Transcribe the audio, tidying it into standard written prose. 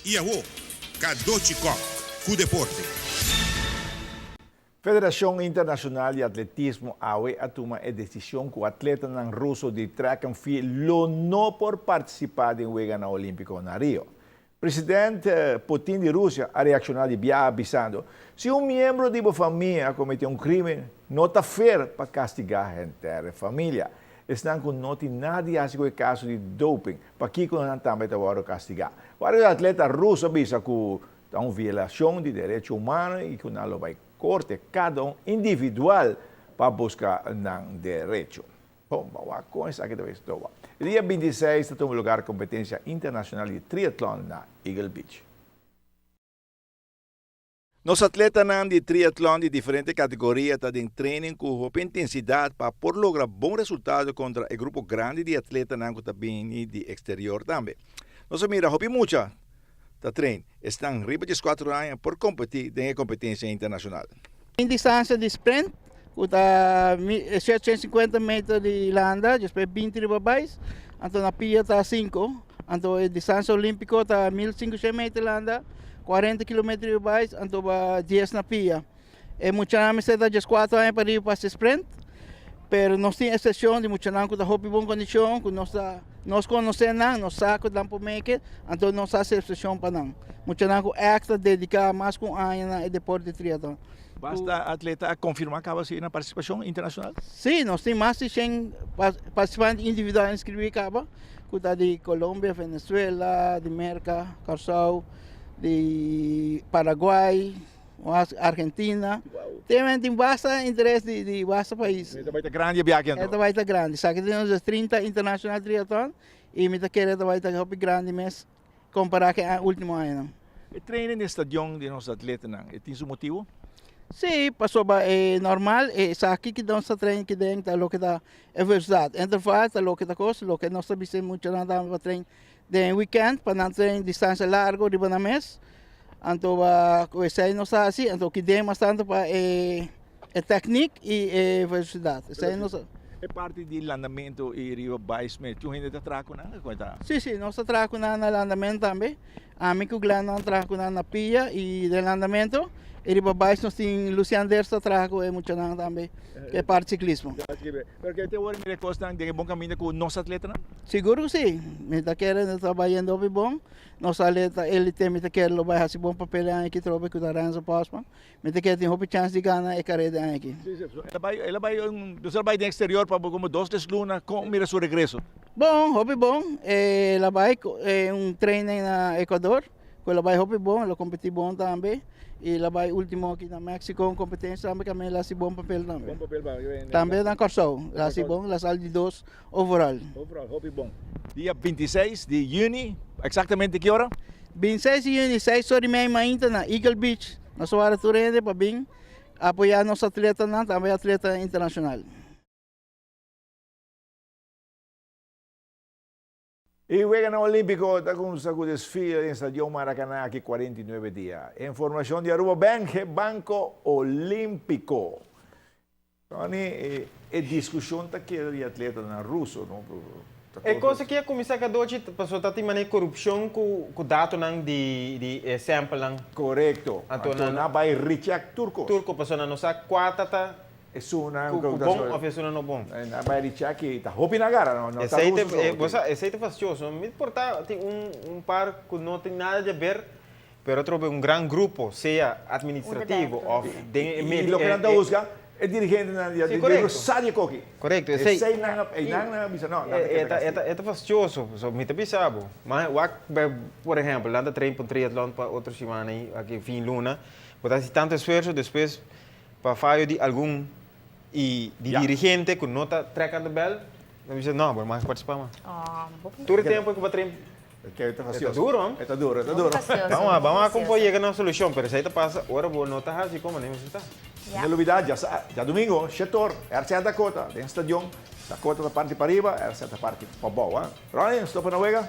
I awo, Cadochi Kock ku deporte. Federashon Internashonal di Atletismo awe a tuma e desishon ku atletanan ruso di track and field lo no por partisipá den Weganan Olímpiko na Rio. President Putin di Rusia a reakshoná di biaha bisando, Si un miembro di bo famia a kometé un krímen, no ta fair pa kastigá henter e familia. Esnan ku no tin nada di hasi ku e kaso di doping, pakiko nan tambe ta wòrdu kastigá? Vários atleta ruso a bisa ku ta un violashon di derecho humano i ku nan lo bai korte kada un individual pa buska nan derecho. Bon, ba wak kon esaki ta bay stoba. E dia 26 ta tuma lugar competencia internacional di triatlon na Eagle Beach. Nos atletanan di triatlon di diferente categoria ta den training cu hopi intensidad pa por logra bon resultado contra e grupo grandi di atletanan cu ta bini di exterior tambe. Nos a mira hopi mucha ta train. Esnan riba dieskuater aña por kompetí den e kompetensia internashonal. Den distansia di sprint ku ta 750 meter di landa, despues 20 riba bais, anto na pia ta 5, anto e distansia olímpiko ta 1500 meter landa, 40 kilometer riba bais, anto ba 10 na pia. E muchanan mester ta 14 aña pa riba pa hasi sprint, pero nos tin eksepshon di muchanan ku ta hopi bon kondishon, ku nos ta nos konosé nan, nos sa ku nan por make it, anto nos ta hasi eksepshon pa nan. Muchanan ku ègt ta dediká mas ku un aña na e deporte di triatlon. Basta atleta a konfirmá kaba si nan partisipashon internashonal? Sí, nos tin mas di shen partisipante individual inskribí kaba, ku ta di Colombia, Venezuela, di Merka, Kòrsou, di Paraguay. Argentina. Tin tin basta interes di di basta pais. E ta bai ta grandi e biahe anto. E ta bai ta grandi. Sa ki tin nos 30 international triathlon y mi ta kere ta bai ta hopi grandi mes compara ku e ultimo añanan. E training den stadion di nos atletanan e tin su motibo? Si, pasobra e normal esaki ki nos ta train aki den ta loke ta e velocidad. Interval ta loke ta kos, loke nos ta bisa e muchanan tambe pa train Den weekend pa nan train distancia largo riba nan mes. Anto ba ku esei nos ta hasi, anto kiden mas tanto pa e e techniek i e velocidad. Esei nos E parti di landamento i riba bais mes, tur hende ta traha ku nan? Kon e ta? Si, si, nos ta traha ku nan na landamento tambe. Ami ku Glendon traha ku nan na pia i den landamento. I riba bais nos tin Lucian Ders ta traha ku e muchanan tambe, ku e parti siklismo. Pero ke te wor mira e kosnan den e bon kaminda ku nos atletanan? Sigur ku si. Mi ta kere nos ta bayendo hopi bon. Nos atleta elite mi ta kere lo bai hasi bon papel e aña aki trobe ku ta Renzo Postma. Mi ta kere tin hopi chans di gana e kareda e aña aki. Si, si. El a bai, el a bai, nos el a bai den exterior pa komo dos tres luna. Kon mira su regreso? Bon, hopi bon. El a bai ku un training na Ecuador. Ku el a bai hopi bon, el a kompetí bon tambe. I el a bai último aki na Mexico un kompetensia tambe ku el a hasi bon papel tambe. Bon papel ba. Tambe na Kòrsou el a hasi bon, el a sali di dos overall. Overall, hopi bon. Dia 26 di yüni, eksaktamente ki ora? 26 di yüni, seis ora i mei mainta na Eagle Beach. Nos a wara tur hende pa bin apoyá nos atletanan, tambe atleta internashonal. E Weganan Olímpiko ta kumsa ku desfile den Stadion Maracaná aki 49 dia. Informashon di Aruba Bank, e banko olímpiko. Tony, e diskushon ta keda di atletanan ruso, no? E kos aki a kuminsá kadochi pasobra ta tin manera korupshon ku datonan di e samplenan. Korekto. Anto nan bai recheck tur kos. Tur kos, pasobra nan no sa kua ta ta Esunnan ku bon of esunnan no bon. Nan bai recheck i ta hopi nan gara, no ta ruso so. Bo sa, esei ta fastioso. Mi por ta tin un par ku no tin nada di haber, pero atrobe un gran grupo, sea administrativo of den e medio. I loke nan ta buska, e dirigentenan di di sa di e koki. Korekto, esei. Esei nan a, einan nan a bisa no, nan ta keda kastiga. E ta fastioso, so mi ta bisa bo. Ma wak, por ehempel, nan ta train pa un triatlon pa otro simana ei, aki fin luna. Bo ta hasi tantu esfuerso, despues Pa fayo di algun i di dirigente ku no ta trek aan de bel, nan bisa no, bo no mag partisipá mas. Tur e tempu ku bo train, E ta duro, hom. E ta duro, e ta duro. Bam a, bam a kon por yega na un solushon, pero esei ta pasa ora bo no ta hasi komo nan mester ta. No lubidá, djadumingo, shetor, RCA Dakota, den stadion. Dakota ta parti pariba, RCA ta parti pabou. Ronnie, nos topa na wega?